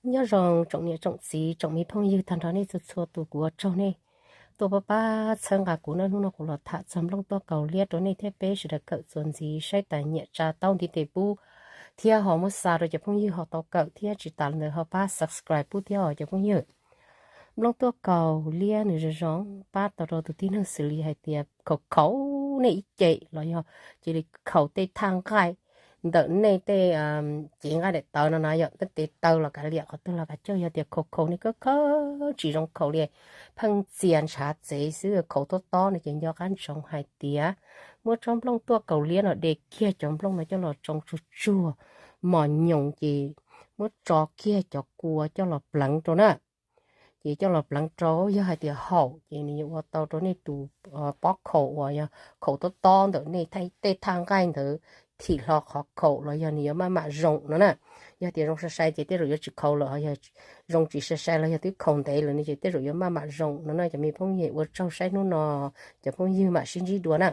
Nyob zoo tsoom niam tsoom txiv tsoom me phooj ywg tag nrho nej txhua txhua tus, kuv ua tsaug nej tuaj pab pab txhawb nqa kuv na. Hnub no kuv los tham txog nplooj tuaj kaus liab rau nej thiab peb sawv daws kawm txuas ntxiv saib tas nyiam tsa taub ntiv tes pub thiab ho muab xa rau cov phooj ywg ho tau kawm thiab tsis tas li ntawd ho pab subscribe pub thiab os cov phooj ywg. Nplooj tuaj kaus liab nws zoo zoo pab tau rau tus tib neeg xws li hais tias khaus khaus nej ib ce los yog cia li khaus tej thaj nqaij ntawm nej tej cev nqaij daim tawv no no yom, tej tes taw los kav liam qhov twg los kav coj, yog tias khaus khaus nej khawb khawb tsis zoo khaus li, pheej txias ntshav txev xwb khaus tob tob no ces nco qab ntsoov hais tias muab tsob nplooj tuaj kaus liab no de kiag cov nplooj no coj los tsoo tsuag tsuag mos nyoos ces muab tso kiag cov kua coj los pleev rau na. Ces coj los pleev rau, yog hais tias haum ces nws yuav ua tau rau nej tus pob khaus uas yog khaus tob tob ntawm nej tej thaj nqaij ntawd thim hlo qhov khaus los yog nws yuav maj mam zoo no na. Yog tias zoo sai sai ces tej zaum yuav tsis khaus lawm, yog zoo tsis sai sai los yog twb khaus ntev lawm no ces tej zaum yuav maj mam zoo no na. Cov me phooj ywg ua tsaug saib hnub no, cov phooj ywg mam sib ntsib dua na.